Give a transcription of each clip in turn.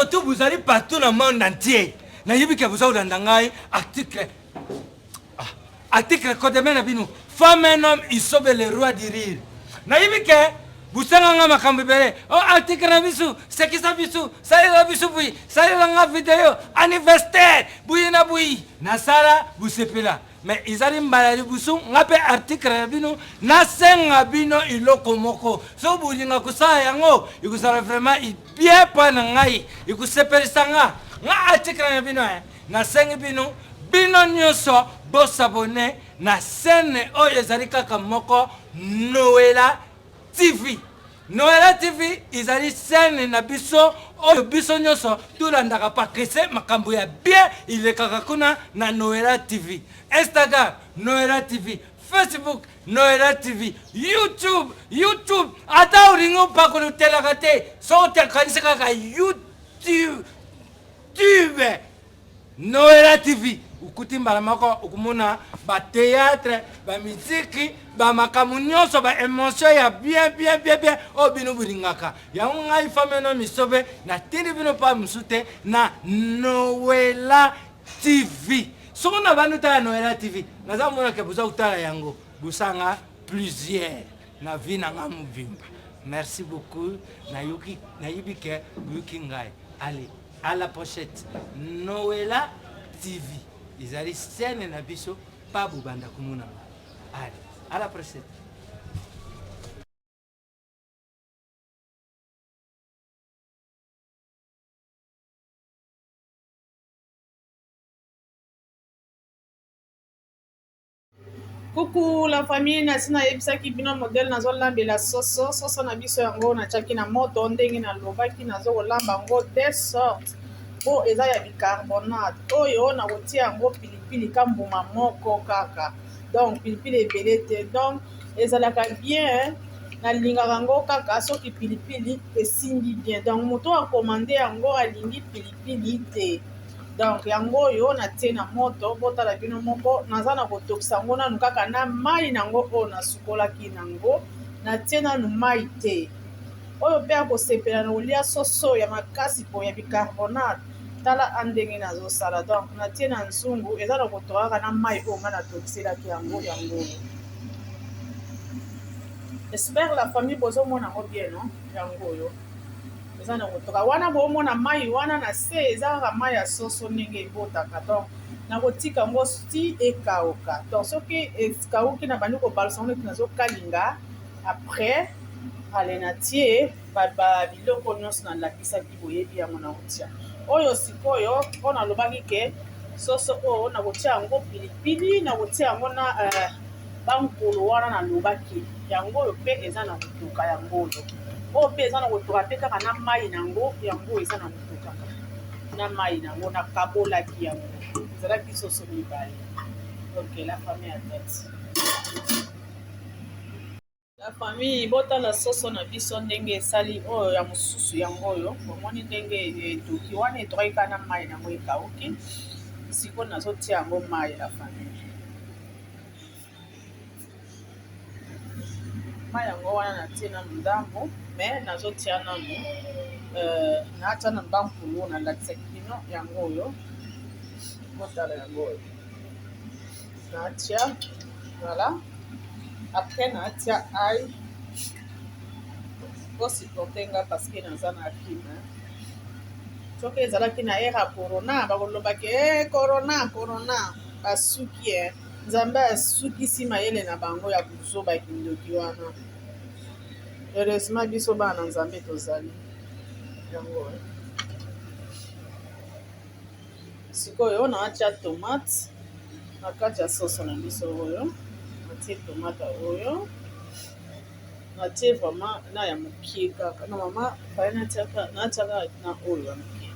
Nyonso tu bozali partout na monde entier. Nayebi ke boza kolanda ngai article ah, article kodeme na bino femme un homme isobe le roi du rire. Nayebi ke bosenga nga makambo ebele o oh, article na biso sekisa biso salela biso boyi salela nga video anniversaire boyi na boyi nasala bosepela Mais ezali mbala ya liboso nga mpe article na bino nasenga bino eloko moko soki bolinga kosala yango ekozala vraiment bien mpo na ngai ekosepelisa nga nga article na bino eh, nasengi bino bino nyonso bosabone na chaîne oyo ezali kaka moko Noela TV. Noela TV ezali chaîne na biso oyo biso nyonso tolandaka pakrese makambo ya bien ilekaka kuna na Noela TV. Instagram Noela TV, Facebook Noela TV, YouTube YouTube ata olingi opakola otelaka te soki okanisi kaka YouTube tube Noela TV okuti mbala moko okomona ba théâtre ba miziki ba makambo nyonso ba émotion ya bien bien bien bien oyo bino bolingaka yango ngai fameno misobe natindi bino pa mosusu te na Noela TV soki na bandi otala Noela TV naza komona ke boza kotala yango bosanga plusieurs na vie na ngai mobimba merci beaucoup nayoki nayebi ke boyoki ngai allez À la pochette Noela TV ezali scène na biso pa bobanda komona nga. Allez, à la prochaine. Coucou la famille, nasi nayebisaki bino modèle nazolambela soso. Soso na biso yango natiaki na moto ndenge nalobaki nazokolamba yango de sorte po eza ya bicarbonate. Oyo nakotia yango pilipili ka mbuma moko kaka, donc pilipili ebele te. Donc ezalaka bien, nalingaka yango kaka soki pilipili esimbi bien. Donc moto akomande yango alingi pilipili te. Donc yango oyo natie na moto, botala bino moko, naza na kotokisa yango nanu kaka na mai nango oyo nasukolaki nango, natie nanu mai te. Oyo pe akosepela na kolia soso ya makasi po ya bicarbonate, tala a ndenge nazosala. Donc natie na nzungu, eza na kotoka kaka na mai oyo nga natokiselaki yango, yango oyo. J'espère la famille bozomona yango bien, non? Yango oyo. Eza na kotoka wana bomona mai wana na se eza kaka mai ya soso ndenge ebotaka donc nakotika yango ti ekauka donc soki ekauki na bandi kobalusa yango neti nazokalinga après ale natie biloko nyonso nalakisaki boyebi yango nakotia oyo sikoyo mpo nalobaki ke soso oyo nakotia yango pilipili nakotia yango na uh, Bankolo wana nalobaki yango oyo mpe eza na kotoka yango oyo oyo mpe eza na kotoka mpe kaka na mai na yango yango eza na kotokaka na mai na yango nakabolaki yango ezalaki soso mibale ok la famille ya tete la famille botala soso na biso ndenge esali oyo ya mosusu yango oyo bomoni ndenge etoki wana etokaki kaka na mai na yango ekauki sikoyo nazotia yango mai la famille Mai yango wana natie nanu ndambu mais nazotia nanu euh, natia nanu bankulu nalakisaki bino yango oyo botala yango oyo natia voilà après natia ai bosupporte nga parce que naza na rime soki ezalaki na era corona bakolobaki e corona corona basuki e Nzambe asukisi mayele na bango ya buzoba ya kindoki wana. Heureusement biso bana na Nzambe tozali. Yango. Sikoyo naatia tomate na kati ya soso na biso oyo. Natie tomate oyo. Natie vraiment na ya mokie kaka. Na mama fallait natia natia kaka na oyo ya mokie.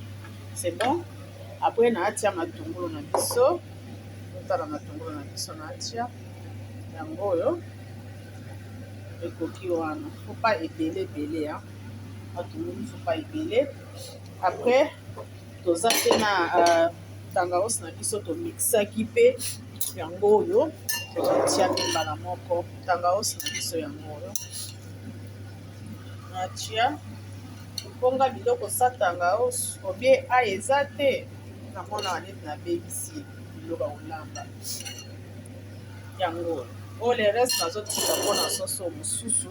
C'est bon? Après natia matungulu na biso. Totala matungulu na biso natia yango oyo ekoki wana. Faut pas ebele ebele hein. Matungulu faut pas ebele. Après toza pe na euh, tangawisi na biso tomixaki pe yango oyo tozotia pe mbala moko. Tangawisi na biso yango oyo natia. Mpo nga biloko satanga obie a eza te, namonaka neti nabebisi biloko ya kolamba yango oyo. Oyo le reste nazotika mpona soso mosusu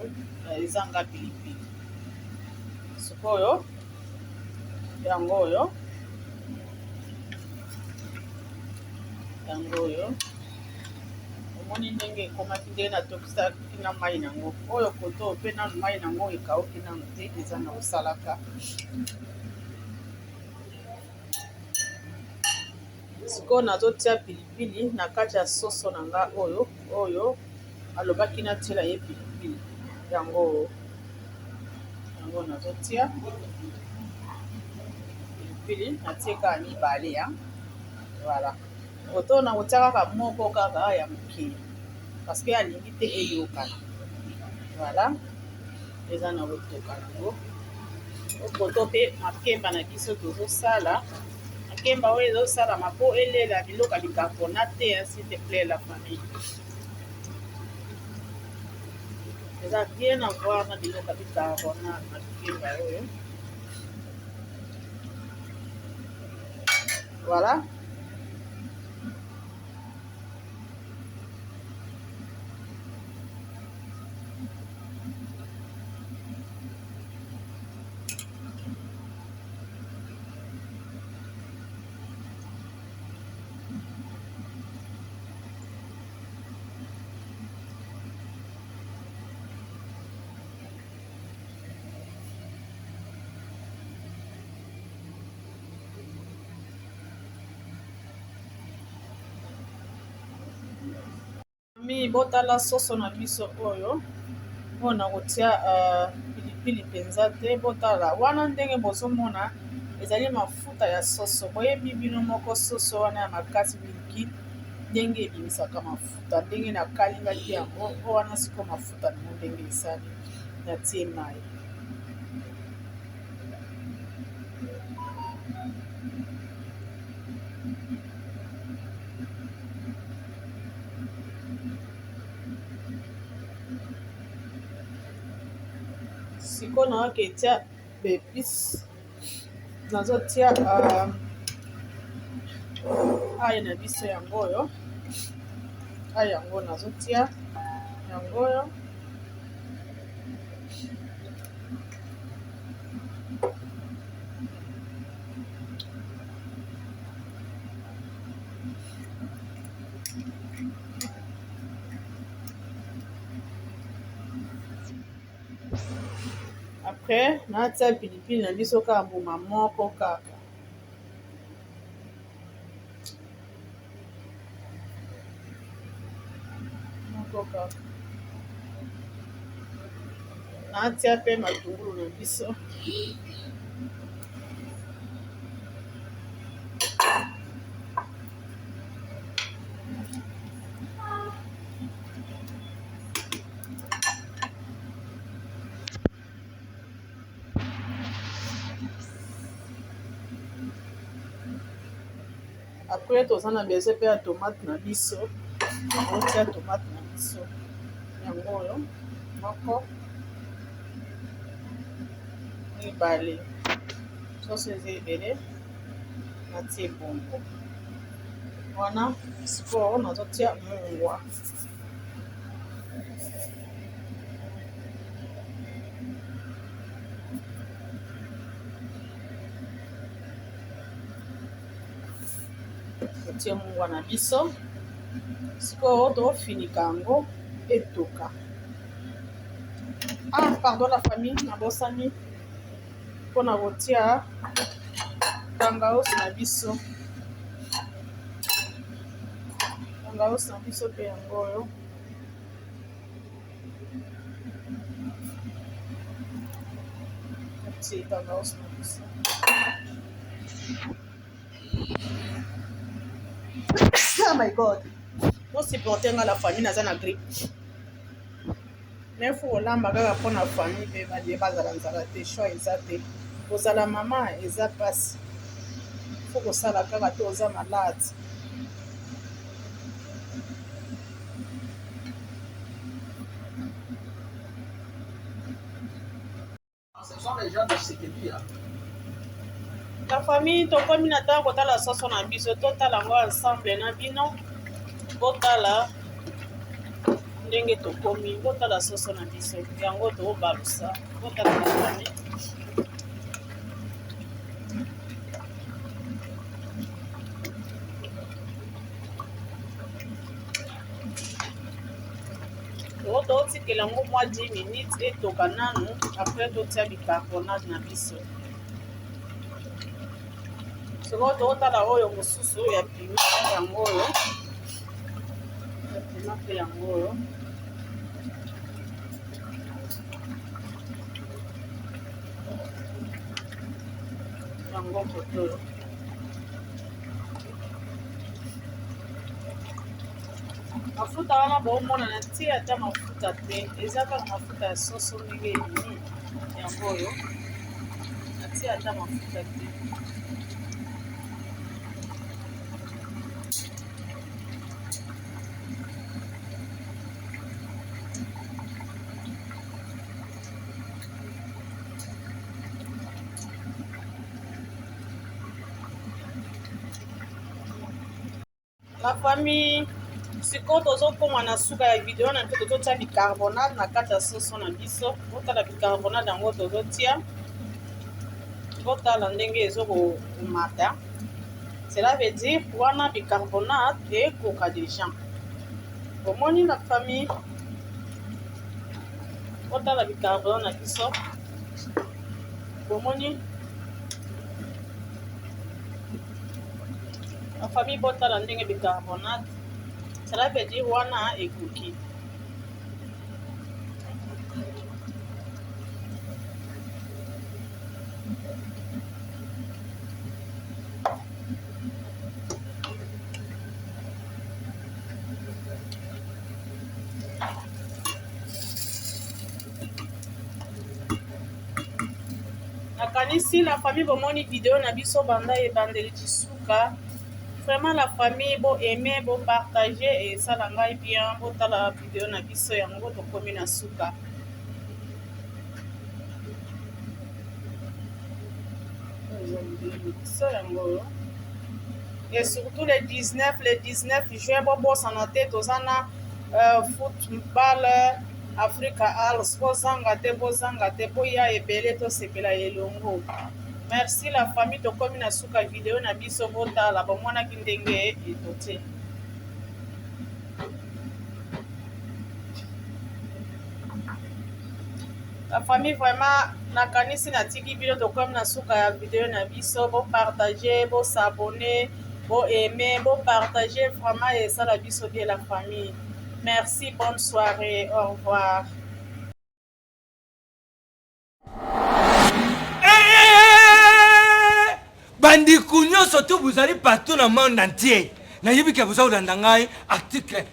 ezanga pilipili. Sikoyo yango oyo yango oyo omoni ndenge ekomaki ndenge natokisaki na mai nango oyo koto mpe nanu mai nango ekauki nanu te eza na kosalaka sikoyo nazotia pilipili na kati ya soso na nga oyo oyo alobaki natiela ye pilipili yango yango nazotia pilipili natie kaka mibale ya voilà oto nakotia kaka moko kaka ya moke parce que alingi te eyokana voilà eza na kotoka yango okoto mpe makemba na biso tozosala makemba oyo ezosalama mpo elela biloko ya bicarbonate te s'il te plaît la famille eza rien à voir na biloko ya bicarbonate makemba oyo voilà Mi botala soso na biso oyo oyo na kotia uh, pilipili mpenza te. Botala wana ndenge bozomona ezali mafuta ya soso. Boyebi bino moko soso wana ya makasi miliki ndenge ebimisaka mafuta, ndenge nakalingaki yango oyo wana sikoyo mafuta nango ndenge esali natie mai. Sikoyo nayoki etia ba epice nazotia uh, ail na biso yango oyo ail yango nazotia yango oyo Après natia pilipili na biso kaka mbuma moko kaka. Moko kaka. Natia pe matungulu na biso. Après toza na besoin pe ya tomate na biso, otia tomate na biso yango oyo moko mibale soso eza ebele natie bongo wana sikoyo nazotia mungwa. Totie mungwa na biso sikoyo tofinika yango etoka. Ah pardon la famille, nabosani mpona kotia tangawisi na biso. Tangawisi na biso mpe yango oyo. Totie tangawisi na biso. Oh my God. Bo supporter nga la famille naza na grippe. Mais faut kolamba kaka mpo na famille mpe balie bazala nzala te, choix eza te. Kozala mama eza pasi. Faut kosala kaka te oza malade. les gens de Tshisekedi. Hein. La famille, tokomi na ntango kotala soso na biso, totala yango ensemble na bino. Botala ndenge tokomi, botala soso na biso yango tobalusa, botala la famille. Totikela yango mwa 10 minutes etoka nanu, après totia bicarbonate na biso. Sikoyo totala oyo mosusu ya piment yango oyo ya piment mpe yango oyo yango kotoyo. Mafuta wana bomona na tie ata mafuta te, eza kaka mafuta ya soso ndenge ebimi yango oyo, natie ata mafuta te. La famille, sikoyo tozokoma na suka ya video na biso, tozotia bicarbonate na kati ya soso na biso. Botala bicarbonate yango tozotia, botala ndenge ezokomata. Cela veut dire wana bicarbonate ekoka deja. Bomoni la famille, botala bicarbonate na biso, bomoni La famille, botala ndenge bicarbonate, cela veut dire wana ekoki. Nakanisi la famille bomoni video na biso banda ebandeli ti suka. Vraiment la famille, bo aimer, bo partager, esala ngai bien. Botala video na biso yango tokomi na suka. Biso yango et surtout le 19, le 19 juin, bobosana te toza na football Africa Als, bozanga te, bozanga te, boya ebele tosepela elongo. Merci la famille, tokomi na suka video na biso, botala bomonaki ndenge etotie. La famille, vraiment nakanisi natiki bino, tokomi na suka ya video na biso. Bo partager, bo s'abonner, bo aimer, bo partager, vraiment esala biso bien la famille. Merci, bonne soirée, au revoir. Bandeko nyonso to bozali partout na monde entier, nayebi ke boza kolanda ngai. Article,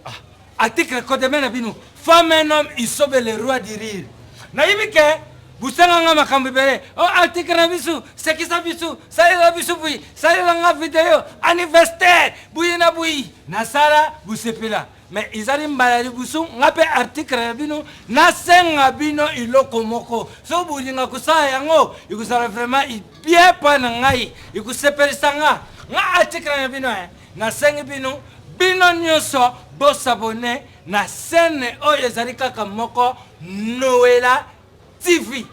ah, article kodeme na bino, femme un homme isobe le roi du rire. Nayebi ke bosanga nga makambo ebele. O article na biso, sekisa biso, salela biso boyi, salela nga video anniversaire boyi na boyi, nasala bosepela. Mais ezali mbala ya liboso nga mpe article na bino nasenga bino eloko moko. So bolinga kosala yango, ekozala vraiment bien mpa na ngai, ekosepelisa nga. Nga article na bino, nasengi bino, bino nyonso bosabone na scène oyo ezali kaka moko, Noela TV.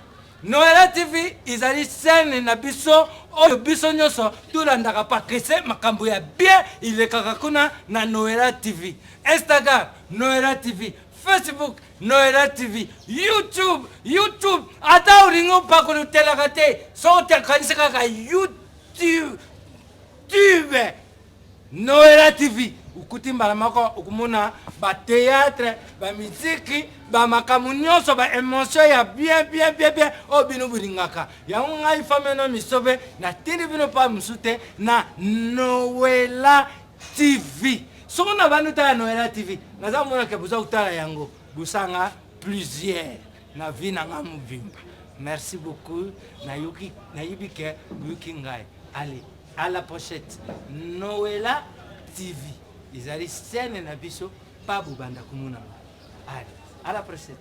Noela TV ezali scène na biso oyo biso nyonso tolandaka pakrese makambo ya bien ilekaka kuna na Noela TV. Instagram Noela TV, Facebook Noela TV, YouTube, YouTube ata olingi opakola otelaka te, soki okanisi kaka YouTube tube Noela TV, okuti mbala moko okomona ba théâtre, ba miziki, ba makambo nyonso, ba émotion ya bien bien bien bien oyo bino bolingaka yango. Ngai femme no misobe natindi bino pa mosusu te na Noela TV. Soki na bandi otala Noela TV, naza komonaka boza kotala yango, bosanga plusieurs na vie na nga mobimba. Merci beaucoup, nayoki, nayebi ke boyoki ngai. Allez, à la prochaine. Noela TV ezali scène na biso pa bobanda komona. Allez, à la prochaine.